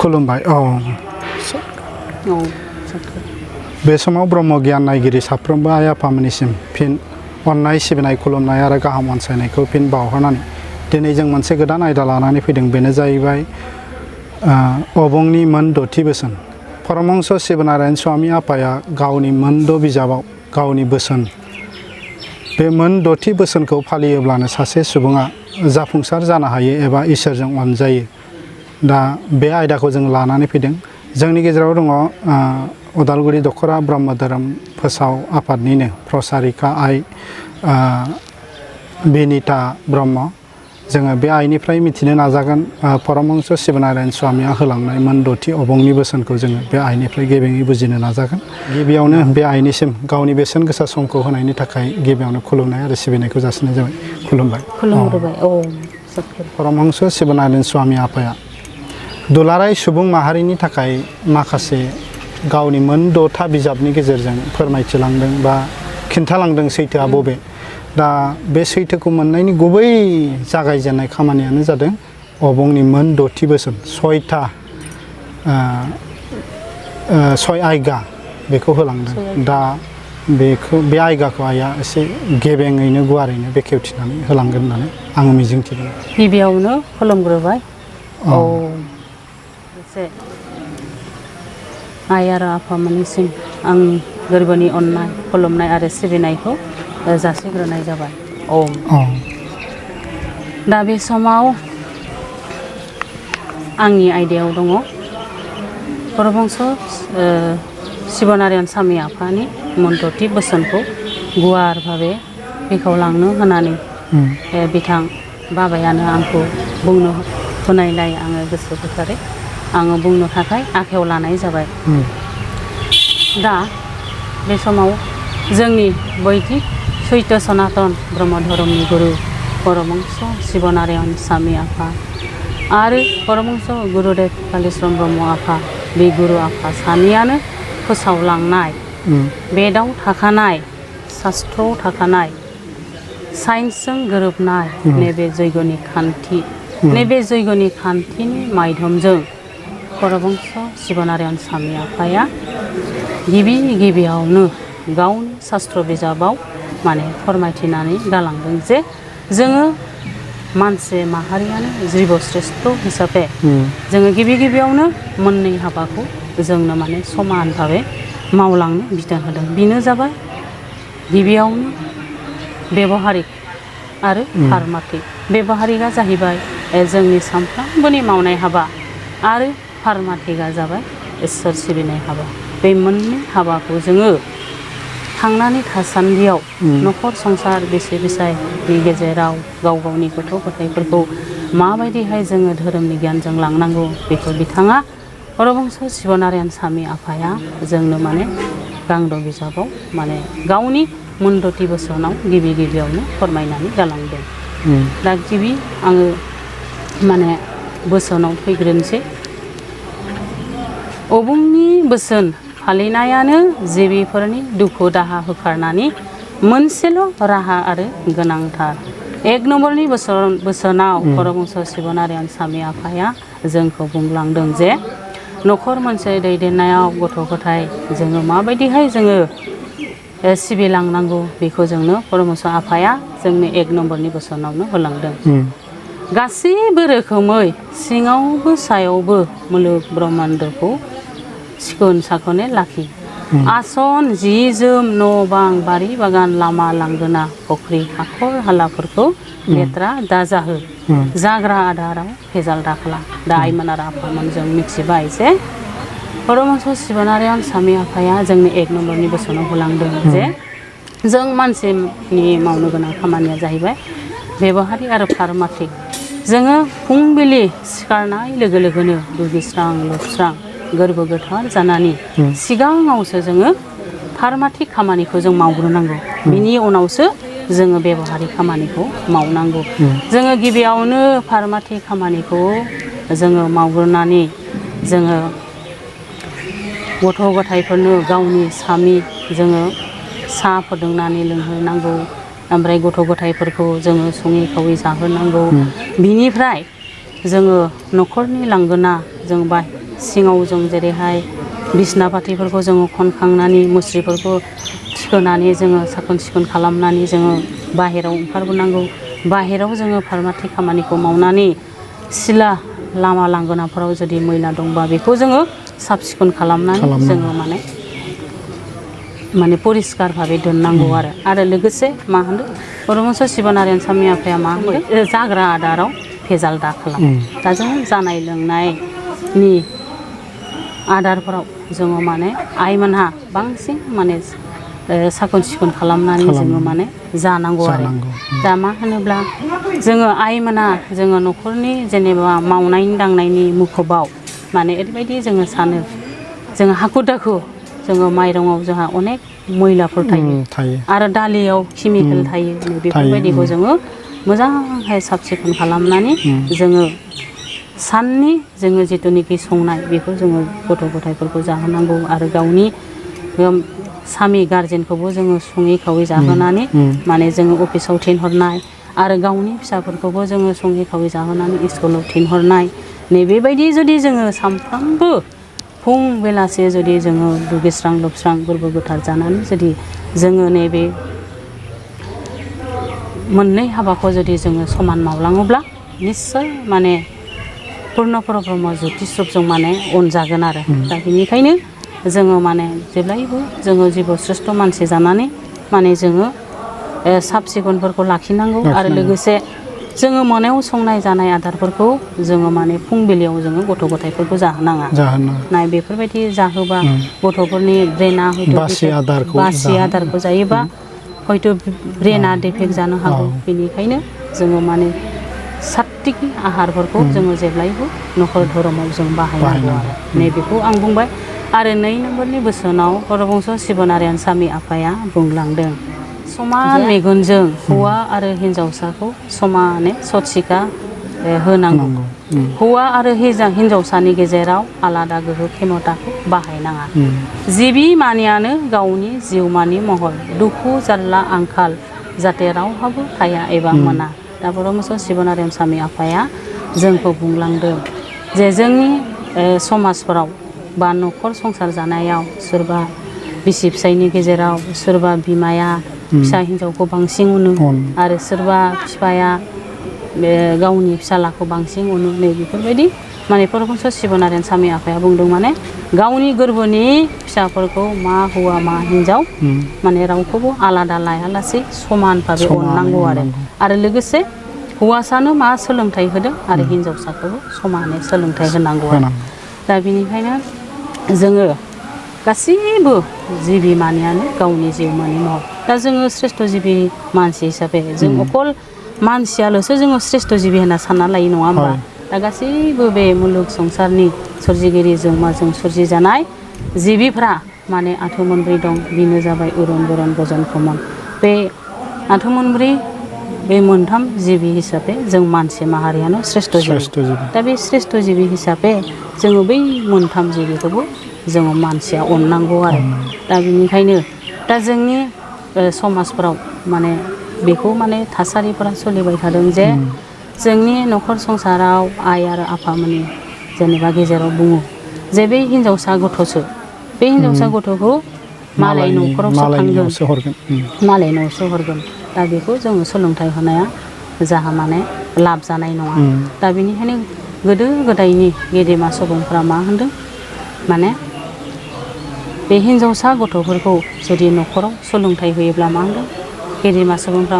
खुलुमबाय बे समाव ब्रह्म गियान नायगिरि साफ्रोमबो आइ आफामोननिसिम फिन अननाय सिबिनाय खुलुमनाय आरो गाहाम अनसायनायखौ फिन बावहरनानै दिनै जों मोनसे गोदान आयदा लानानै फैदों। बेनो जाहैबाय अबंनि मोन 6थि बोसोन। परमहंस शिवनारायण स्वामी आफाया गावनि मोन 6 बिजाबाव गावनि बोसोन, बे मोन 6थि बोसोनखौ फालियोब्लानो सासे सुबुङा जाफुंसार जानो हायो एबा इसोरजों अनजायो। दा बे आयदाखौ जों लानानै फैदों। जोंनि गेजेराव दङ उदालगुरि दख'रा ब्रह्म धोरोम फोसाव आफादनिनो प्रसारिका आइ बिनिता ब्रह्म। जोङो बे आइनिफ्राय मिथिनो नाजागोन परमहंस शिवनारायण स्वामीया होलांनाय मोन 6थि अबंनि बोसोनखौ जोङो बे आइनिफ्राय गेबेङै बुजिनो नाजागोन। गिबियावनो बे आइनिसिम गावनि बेसेन गोसा समखौ होनायनि थाखाय गिबियावनो खुलुमनाय आरो सिबिनायखौ जासिनाय जाबाय। खुलुमबाय। खुलुमग्रोबाय। परमहंस शिवनारायण स्वामी आफाया दुलाराय सुबुं माहारिनि थाखाय माखासे गावनि मोन 6था बिजाबनि गेजेरजों फोरमायथिलांदों बा खिन्थालांदों सैथोआ बबे। दा बे सैथोखौ मोननायनि गुबै जागायजेननाय खामानियानो जादों अबंनि मोन 6थि बोसोन, 6था 6 आयगा बेखौ होलांदों। दा बे आयगाखौ आइया एसे गेबेङैनो गुवारैनो बेखेवथिनानै होलांगोन होननानै आङो मिजिंथिदों। गिबियावनो खुलुमग्रोबाय। आइ आरो आफामोननिसिम आंनि गोरबोनि अननाय खुलुमनाय आरो सिबिनायखौ जासिग्रोनाय जाबाय। दा बे समाव आंनि आयदायाव दङ परमहंस शिवनारायण स्वामी आफानि मोन 6थि बोसोनखौ गुवार भावे बेखेवलांनो होननानै बिथां बाबायानो आंखौ बुंनो होनायलाय आङो गोसो गोथारै आङो बुंनो थाखाय आखायाव लानाय जाबाय। दा बे समाव जोंनि बैदिक सैथो सनातन ब्रह्म धर्मनि गुरु परमहंस शिवनारायण स्वामी आफा आरो परमहंस गुरुदेव कालिचरण ब्रह्म आफा, बे गुरु आफा सानैयानो फोसावलांनाय बेदाव थाखानाय शास्त्रआव थाखानाय साइन्सजों गोरोबनाय नैबे जैग'नि खान्थि, नैबे जैग'नि खान्थिनि माध्यमजों परमहंस शिवनारायण स्वामी आफाया गिबियावनो गावनि शास्त्र बिजाबाव माने फोरमायथिनानै गालांदों जे जोङो मानसि माहारियानो जिब श्रेष्ठ हिसाबै जोङो गिबियावनो मोननै हाबाखौ जोंनो माने समान भावे मावलांनो बिथोन होदों। बेनो जाबाय गिबियावनो बेबहारिक आरो फार्माथिक। बेबहारिकआ जाहैबाय जोंनि सानफ्रामबोनि मावनाय हाबा आरो फार्माथिकआ जाबाय इसोर सिबिनाय हाबा। बे मोननै हाबाखौ जोङो थांनानै थासान्दियाव न'खर संसार बिसि फिसायनि गेजेराव गाव गावनि गथ' गथायफोरखौ माबायदिहाय जोङो धोरोमनि गियानजों लांनांगौ बेखौ बिथाङा परमहंस शिवनारायण स्वामी आफाया जोंनो माने गांद' बिजाबाव माने गावनि मोन 6थि बोसोनाव गिबियावनो फोरमायनानै गालांदों। दा आङो माने बोसोनाव फैग्रोनोसै। अबंनि बोसोन फालिनायानो जिबिफोरनि दुखु दाहा होखारनानै मोनसेल' राहा आरो गोनांथार। 1 नम्बरनि बोसोनाव परमहंस शिवनारायण स्वामी आफाया जोंखौ बुंलांदों जे न'खर मोनसे दैदेननायाव गथ' गथाय जोङो माबायदिहाय जोङो सिबिलांनांगौ बेखौ जोंनो परमहंस आफाया जोंनो 1 नम्बरनि बोसोनावनो होलांदों। गासैबो रोखोमै सिङावबो सायावबो मुलुग ब्रह्माण्डखौ सिखोन साखोनै लाखि। आसन जि जोम न' बां बारि बागान लामा लांगोना फुख्रि हाखर हालाफोरखौ लेथ्रा दाजाहो। जाग्रा आदाराव भेजाल दाखाला। दा आइमोन आरो आफामोन जों मिथिबाय जे परमहंस शिवनारायण स्वामी आफाया जोंनो 1 नम्बरनि बोसोनाव होलांदों जे जों मानसिनि मावनो गोनां खामानिया जाहैबाय बेबहारि आरो फार्माथिक। जोङो फुंबिलि सिखारनाय लोगो लोगोनो दुगैस्रां लोबस्रां गोरबो गोथार जानानै सिगाङावसो जोङो फार्माथिक खामानिखौ जों मावग्रोनांगौ। बिनि उनावसो जोङो बेबहारि खामानिखौ मावनांगौ। जोङो गिबियावनो फार्माथिक खामानिखौ जोङो मावग्रोनानै जोङो गथ' गथायफोरनो गावनि सामि जोङो साहा फुदुंनानै लोंहोनांगौ। ओमफ्राय गथ' गथायफोरखौ जोङो सङै खावै जाहोनांगौ। बिनिफ्राय जोङो न'खरनि लांगोना जों सिङाव जों जेरैहाय बिसना पातिफोरखौ जोङो खनखांनानै मुस्रिफोरखौ थिखोनानै जोङो साखोन सिखोन खालामनानै जोङो बाहेराव ओंखारबोनांगौ बाहेराव जोङो फारमाथि खामानिखौ मावनानै सिला लामा लांगोनाफोराव जुदि मैला दंबा बेखौ जोङो साब सिखोन खालामनानै जोङो माने परिस्कार भाबै दोननांगौ आरो लोगोसे मा होनो परमहंस शिबनारायण स्वामी आफाया मा होनो जाग्रा आदाराव भेजाल दा खालाम दा जोङो जानाय लोंनायनि आदारफोराव जोङो माने आइमोनहा बांसिन माने साखोन सिखोन खालामनानै जोङो माने जानांगौ आरो दा मा होनोब्ला जोङो आइमोना जोङो न'खरनि जेनेबा मावनायनि दांनायनि मुखुबाव माने ओरैबायदि जोङो सानो जोङो हाखु दाखु जोङो माइरङाव जोंहा अनेक मैलाफोर थायो आरो दालियाव केमिकेल थायो बेफोरबायदिखौ जोङो मोजांहाय साब सिखोन खालामनानै जोङो साननि जोङो जिथुनिखि संनाय बेखौ जोङो गथ' गथायफोरखौ जाहोनांगौ आरो गावनि सामि गारजेनखौबो जोङो सङै खावै जाहोनानै माने जोङो अफिसाव थिनहरनाय आरो गावनि फिसाफोरखौबो जोङो सङै खावै जाहोनानै स्कुलाव थिनहरनाय नैबेबायदि जुदि जोङो सानफ्रामबो फुं बेलासे जुदि जोङो दुगैस्रां लोबस्रां गोरबो गोथार जानानै जुदि जोङो नैबे मोननै हाबाखौ जुदि जोङो समान मावलाङोब्ला निस्सय माने पुर्ण ब्रह्म ज्योतिषजों माने अनजागोन आरो दा बेनिखायनो जोङो माने जेब्लायबो जोङो जिब श्रेष्ठ मानसि जानानै माने जोङो साब सिखोनफोरखौ लाखिनांगौ आरो लोगोसे जोङो मोनायाव संनाय जानाय आदारफोरखौ जोङो माने फुंबिलियाव जोङो गथ' गथायफोरखौ जाहोनाङा नाय बेफोरबायदि जाहोबा गथ'फोरनि ब्रेना हयथ' बासि आदारखौ जायोबा हयथ' ब्रेना डेफेक्ट जानो हागौ बेनिखायनो जोङो माने सात्तिक आहारफोरखौ जोङो जेब्लायबो नखर धर्माव जों बाहायनांगौ आरो नैबेखौ आं बुंबाय आरो 2 नम्बरनि बोसोनाव परमहंस शिबनारायण स्वामी आफाया बुंलांदों समान मेगनजों हौवा आरो हिन्जावसाखौ समानै सतसिखा होनांगौ हौवा आरो हिन्जावसानि गेजेराव आलादा गोहो खेमथाखौ बाहायनाङा जिबि मानियानो गावनि जिउमानि महर दुखु जारला आंखाल जाहाथे रावहाबो थाया एबा मोना दा परमहंस शिबनारायण स्वामी आफाया जोंखौ बुंलांदों जे जोंनि समाजफोराव बा न'खर संसार जानायाव सोरबा बिसि फिसायनि गेजेराव सोरबा बिमाया फिसा हिन्जावखौ बांसिन अनो आरो सोरबा बिफाया गावनि फिसालाखौ बांसिन अनो नै बेफोरबायदि माने परमहंस शिबनारायण स्वामी आफाया बुंदों माने गावनि गोरबोनि फिसाफोरखौ मा हौवा मा हिन्जाव माने रावखौबो आलादा लायालासे समान भाबै अननांगौ आरो लोगोसे हौवासानो मा सोलोंथाइ होदों आरो हिन्जावसाखौबो समानै सोलोंथाइ होनांगौ आरो दा बेनिखायनो जोङो गासैबो जिबि मानियानो गावनि जिउमानि महर दा जोङो श्रेष्ठ जिबि मानसि हिसाबै जों अकल मानसियाल'सो जोङो श्रेष्ठ जिबि होनना सानना लायो नङा होमबा दा गासैबो बे मुलुग संसारनि सोरजिगिरि जों सोरजिजानाय जिबिफ्रा माने आथु मोनब्रै दं बेनो जाबाय उरुन बरन गजन खोमोन बे आथु मोनब्रै बे मोनथाम जिबि हिसाबै जों मानसि माहारियानो श्रेष्ठ जिबि दा बे श्रेष्ठ जिबि हिसाबै जोङो बै मोनथाम जिबिखौबो जोङो मानसिया अननांगौ आरो दा बेनिखायनो दा जोंनि समाजफोराव माने बेखौ माने थासारिफोरा सोलिबाय थादों जे जोंनि न'खर संसाराव आइ आरो आफामोननि जेनेबा गेजेराव बुङो जे बे हिन्जावसा गथ'सो बे हिन्जावसा गथ'खौ मालाय न'खरावसो थांगोन मालायनावसो हरगोन दा बेखौ जोङो सोलोंथाइ होनाया जाहा माने लाब जानाय नङा दा बेनिखायनो गोदो गोदायनि गेदेमा सुबुंफ्रा मा होनदों माने बे हिन्जावसा गथ'फोरखौ जुदि न'खराव सोलोंथाइ होयोब्ला मा होनदों गेदेमा सुबुंफ्रा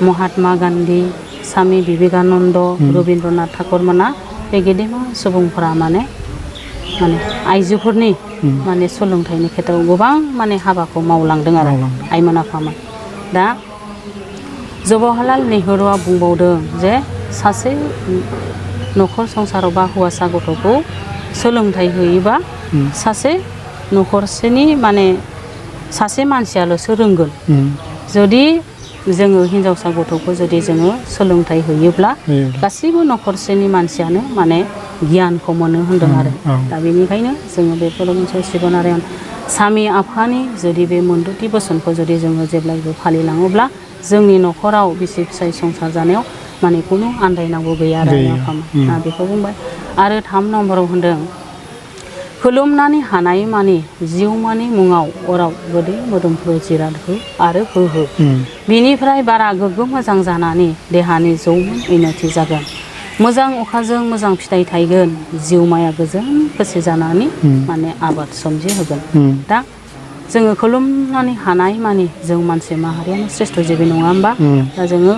महात्मा गान्धी स्वामी बिवेकानन्द रबीन्द्रनाथ ठाकुर मोना बे गेदेमा सुबुंफोरा माने आइजोफोरनि माने सोलोंथाइनि खेथ्रआव गोबां माने हाबाखौ मावलांदों आरो आइमोन आफामोन दा जवाहरलाल नेहुरुआ बुंबावदों जे सासे न'खर संसाराव बा हौवासा गथ'खौ सोलोंथाइ होयोबा सासे न'खरसेनि माने सासे मानसियाल'सो रोंगोन जुदि जोङो हिन्जावसा गथ'खौ जुदि जोङो सोलोंथाइ होयोब्ला गासैबो न'खरसेनि मानसियानो माने गियानखौ मोनो होनदों आरो दा बेनिखायनो जोङो बे परमहंस शिबनारायण स्वामी आफानि जुदि बे मोनद'थि बोसोनखौ जुदि जोङो जेब्लायबो फालिलाङोब्ला जोंनि न'खराव बिसि फिसाय संसार जानायाव माने खुनु आन्दायनांगौ गैया आरो आफामोन बेखौ बुंबाय आरो 3 नम्बराव होनदों खुलुमनानै हानाय मानि जिउमानि मुङाव अराव गोदै मोदोमफ्रु जिराद हो आरो होहो बिनिफ्राय बारा गोग्गो मोजां जानानै देहानि जौमोन उन्नति जागोन मोजां अखाजों मोजां फिथाइ थायगोन जिउमाया गोजोन खुसि जानानै माने आबाद सोमजिहोगोन दा जोङो खुलुमनानै हानाय मानि जों मानसि माहारियानो श्रेष्ठ जिबि नङा होमबा दा जोङो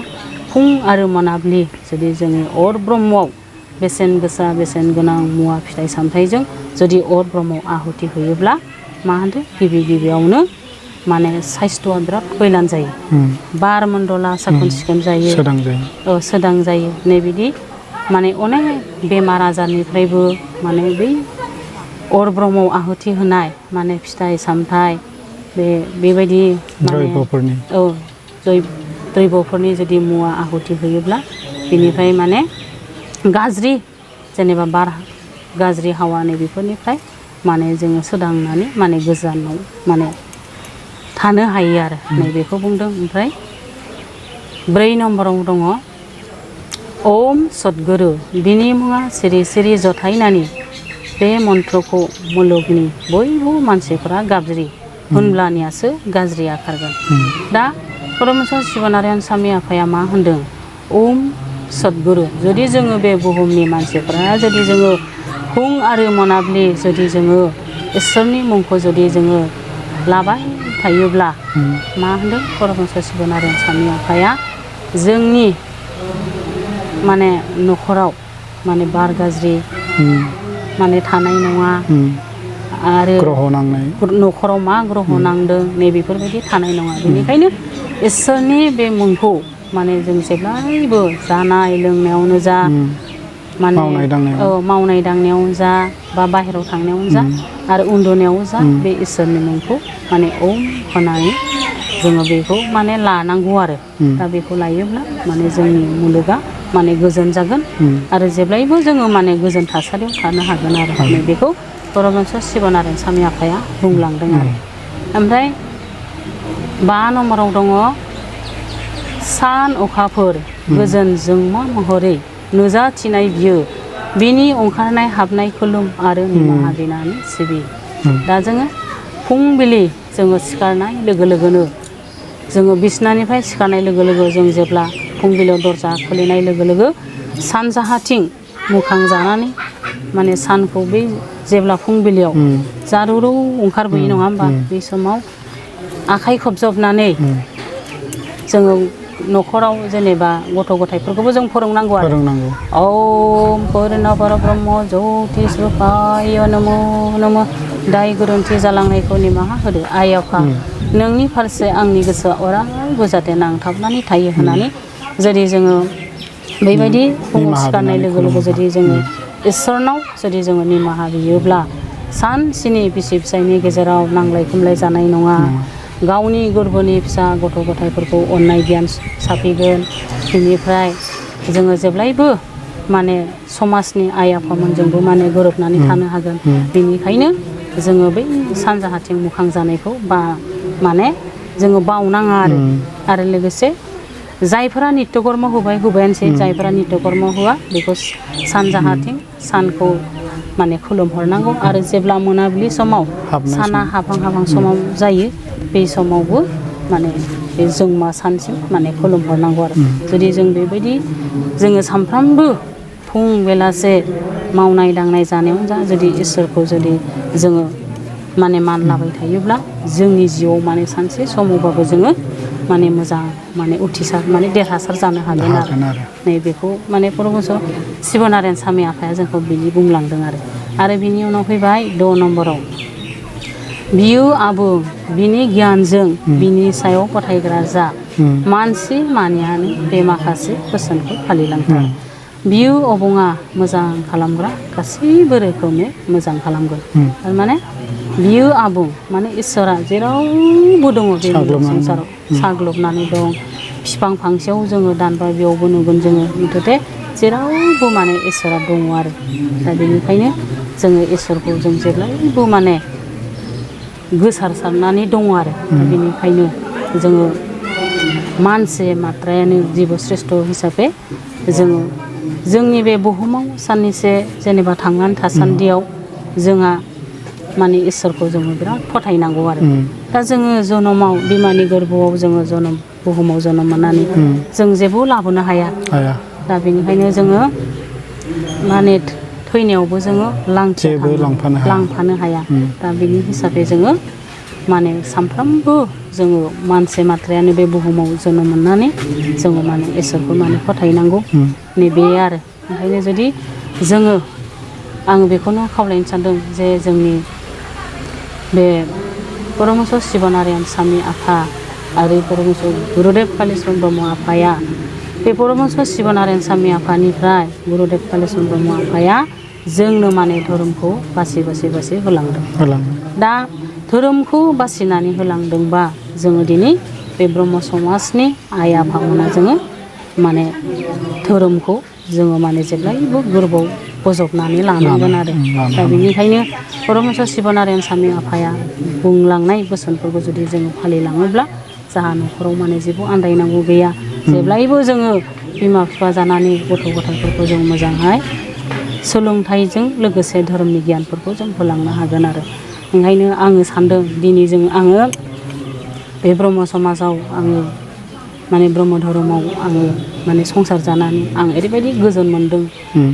फुं आरो मोनाबिलि जुदि जोंनि अर ब्रह्मआव बेसेन गोसा बेसेन गोनां मुवा फिथाइ सामथाइजों जुदि अर ब्रह्मआव आहुति होयोब्ला मा होनदों गिबि गिबियावनो माने साइस्थ'आ बिराद बैलान जायो बार मण्डला साखोन सिखोन जायो सोदां जायो नै बिदि माने अनेक बेमार आजारनिफ्रायबो माने बै अर ब्रह्मआव आहुति होनाय माने फिथाइ सामथाइ बेबायदि द्रैबफोरनि जुदि मुवा आहुति होयोब्ला बिनिफ्राय माने गाज्रि जेनेबा बार गाज्रि हावा नै बेफोरनिफ्राय माने जोङो सोदांनानै माने गोजानाव माने थानो हायो आरो नैबेखौ बुंदों। ओमफ्राय 4 नम्बराव दङ ओम सद्गुरु बिनि मुङा सिरि सिरि जथायनानै बे मन्त्रखौ मुलुगनि बयबो मानसिफोरा गाबज्रि होनब्लानियासो गाज्रिया खारगोन। दा परमेश्वर शिवनारायण स्वामी आफाया मा होनदों ओम सद्गुरु जुदि जोङो बे बुहुमनि मानसिफोरा जुदि जोङो फुं आरो मोनाबिलि जुदि जोङो इसोरनि मुंखौ जुदि जोङो लाबाय थायोब्ला मा होनदों परमेश्वर शिवनारायण स्वामी आफाया जोंनि माने न'खराव माने बार गाज्रि माने थानाय नङा आरो न'खराव मा ग्रह नांदों नै बेफोरबायदि थानाय नङा। बेनिखायनो इसोरनि बे मुंखौ माने जों जेब्लायबो जानाय लोंनायावनो जा माने मावनाय दांनायावनो जा बा बाहेरायाव थांनायावनो जा आरो उन्दुनायावनो जा बे इसोरनि मुंखौ माने ओम होनानै जोङो बेखौ माने लानांगौ आरो दा बेखौ लायोब्ला माने जोंनि मुलुगा माने गोजोन जागोन आरो जेब्लायबो जोङो माने गोजोन थासारियाव थानो हागोन आरो बेखौ परमेश्वर शिवनारायण स्वामी आफाया बुंलांदों आरो। ओमफ्राय 5 नम्बराव दङ सान अखाफोर गोजोन जोंमा महरै नुजाथिनाय बियो बिनि ओंखारनाय हाबनाय खुलुम आरो निमाहा बिनानै सिबि। दा जोङो फुंबिलि जोङो सिखारनाय लोगो लोगोनो जोङो बिसनानिफ्राय सिखारनाय लोगो लोगो जों जेब्ला फुंबिलियाव दरजा खुलिनाय लोगो लोगो सानजाहाथिं मोखां जानानै माने सानखौ बै जेब्ला फुंबिलियाव जारुरु ओंखारबोयो नङा होमबा बे समाव आखाइ खबजबनानै जोङो न'खराव जेनेबा गथ' गथायफोरखौबो जों फोरोंनांगौ आरो ओम पुर्ण परब्रह्म ज्योतिष रूपाय नमो नमः दाय गोरोन्थि जालांनायखौ निमाहा होदो आइ आफा नोंनि फारसे आंनि गोसोआ अरायबो जाहाथे नांथाबनानै थायो होननानै जुदि जोङो बेबायदि फुङाव सिखारनाय लोगो लोगो जुदि जोङो इसोरनाव जुदि जोङो निमाहा बियोब्ला सानसेनि बिसि फिसायनि गेजेराव नांलाय खमलाय जानाय नङा गावनि गोरबोनि फिसा गथ' गथायफोरखौ अननाय गियान साफैगोन। बिनिफ्राय जोङो जेब्लायबो माने समाजनि आइ आफामोनजोंबो माने गोरोबनानै थानो हागोन। बेनिखायनो जोङो बै सानजाहाथिं मोखां जानायखौ माने जोङो बावनाङा आरो लोगोसे जायफोरा नित्य कर्म होबायानोसै जायफोरा नित्य कर्म होआ बेखौ सानजाहाथिं सानखौ माने खुलुमहरनांगौ आरो जेब्ला मोनाबिलि समाव साना हाबहां समाव जायो बे समावबो माने बे जोंमा सानसिम माने खुलुमहरनांगौ आरो जुदि जों बेबायदि जोङो सानफ्रामबो फुं बेलासे मावनाय दांनाय जानायावनो जा जुदि इसोरखौ जुदि जोङो माने मान लाबाय थायोब्ला जोंनि जिउआव माने सानसे समावबाबो जोङो माने मोजां माने उथिसार माने देरहासार जानो हागोन आरो नै बेखौ माने परमेश्वर शिवनारायण स्वामी आफाया जोंखौ बिदि बुंलांदों आरो बिनि उनाव फैबाय 6 नम्बराव बियो आबुं बिनि गियानजों बिनि सायाव फोथायग्रा जा मानसि मानियानो बे माखासे बोसोनखौ फालिलांथार बियो अबङा मोजां खालामग्रा गासैबो रोखोमै मोजां खालामगोन। थारमाने बियो आबुं माने इसोरा जेरावबो दङ बे संसाराव साग्लोबनानै दं बिफां फांसेयाव जोङो दानबा बेयावबो नुगोन जोङो मुथथे जेरावबो माने इसोरा दङ आरो दा बेनिखायनो जोङो इसोरखौ जों जेब्लायबो माने गोसारसारनानै दङ आरो बेनिखायनो जोङो मानसि मात्रायानो जिब श्रेष्ठ हिसाबै जोङो जोंनि बे बुहुमाव साननैसो जेनेबा थांनानै थासान्दियाव जोंहा माने इसोरखौ जोङो बिराद फोथायनांगौ आरो दा जोङो जोनोमाव बिमानि गोरबोआव जोङो बुहुमाव जोनोम मोननानै जों जेबो लाबोनो हाया दा बेनिखायनो जोङो माने थैनायावबो जोङो लांफानो हाया दा बेनि हिसाबै जोङो माने सानफ्रोमबो जोङो मानसि माथ्रायानो बे बुहुमाव जोनोम मोननानै जोङो माने इसोरखौ माने फोथायनांगौ नैबे आरो ओंखायनो जुदि जोङो आं बेखौनो खावलायनो सानदों जे जोंनि बे परमहंस शिब नारायण स्वामी आफा आरो परमहंस गुरुदेव कालिचरण ब्रह्म आफाया बे परमहंस शिब नारायण स्वामी आफानिफ्राय गुरुदेव कालिचरण ब्रह्म आफाया जोंनो माने धोरोमखौ बासि होलांदों दा धोरोमखौ बासिनानै होलांदोंबा जोङो दिनै बे ब्रह्म समाजनि आइ आफामोना जोङो माने धोरोमखौ जोङो माने जेब्लायबो गोरबोआव बजबनानै लानांगोन आरो दा बेनिखायनो परमहंस शिब नारायण स्वामी आफाया बुंलांनाय बोसोनफोरखौ जुदि जोङो फालिलाङोब्ला जाहा न'खराव माने जेबो आन्दायनांगौ गैया जेब्लायबो जोङो बिमा बिफा जानानै गथ' गथायफोरखौ जों मोजांहाय सोलोंथाइजों लोगोसे धोरोमनि गियानफोरखौ जों होलांनो हागोन आरो ओंखायनो आङो सानदों दिनै आङो बे ब्रह्म समाजाव आङो माने ब्रह्म धोरोमाव आङो माने संसार जानानै आं ओरैबायदि गोजोन मोनदों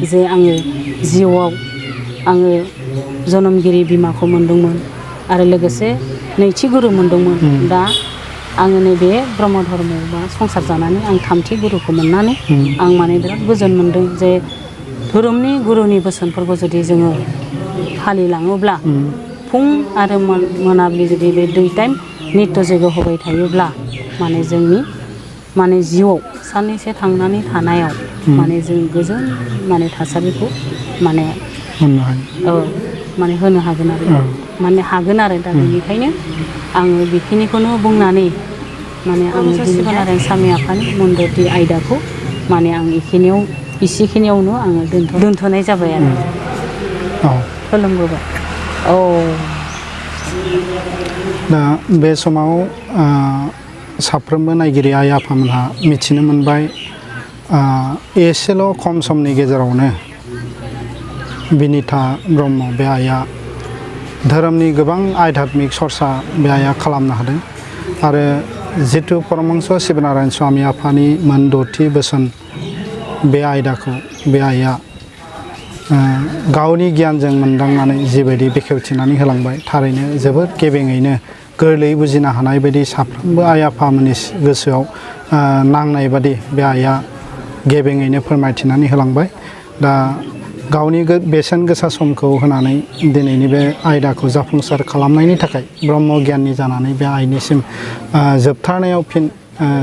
जे आङो जिउआव आङो जोनोमगिरि बिमाखौ मोनदोंमोन आरो लोगोसे नैथि गुरु मोनदोंमोन दा आङो नैबे ब्रह्म धर्मआव बा संसार जानानै आं थामथि गुरुखौ मोननानै आं माने बिराद गोजोन मोनदों जे धोरोमनि गुरुनि बोसोनफोरखौ जुदि जोङो फालिलाङोब्ला फुं आरो मोनाबिलि जुदि बे 2 टाइम नित्य जयग' होबाय थायोब्ला माने जोंनि माने जिउआव साननैसो थांनानै थानायाव माने जों गोजोन माने थासारिखौ माने माने होनो हागोन आरो माने हागोन आरो दा बेनिखायनो आङो बेखिनिखौनो बुंनानै माने आङो शिब नारायण स्वामी आफानि मन्द'ति आयदाखौ माने आं एसेखिनियावनो आङो दोनथ'नाय जाबाय आरो खुलुमबोबाय दा बे समाव साफ्रोमबो नायगिरि आइ आफामोनहा मिथिनो मोनबाय एसेल' खम समनि गेजेरावनो बिनिता ब्रह्म बे आइआ धोरोमनि गोबां आध्यात्मिक सरसा बे आइआ खालामनो हादों आरो जिथु परमहंस शिब नारायण स्वामी आफानि मोन 6थि बोसोन बे आयदाखौ बे आइआ गावनि गियानजों मोनदांनानै जिबायदि बेखेवथिनानै होलांबाय थारैनो जोबोद गेबेङैनो गोरलैयै बुजिनो हानाय बायदि साफ्रोमबो आइ आफामोननि गोसोआव नांनाय बादि बे आइआ गेबेङैनो फोरमायथिनानै होलांबाय दा गावनि बेसेन गोसा समखौ होनानै दिनैनि बे आयदाखौ जाफुंसार खालामनायनि थाखाय ब्रह्म गियाननि जानानै बे आइनिसिम जोबथारनायाव फिन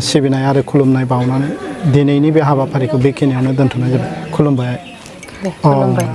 सिबिनाय आरो खुलुमनाय बावनानै दिनैनि बे हाबाफारिखौ बेखिनियावनो दोनथ'नाय जाबाय खुलुमबाय खुलुमबाय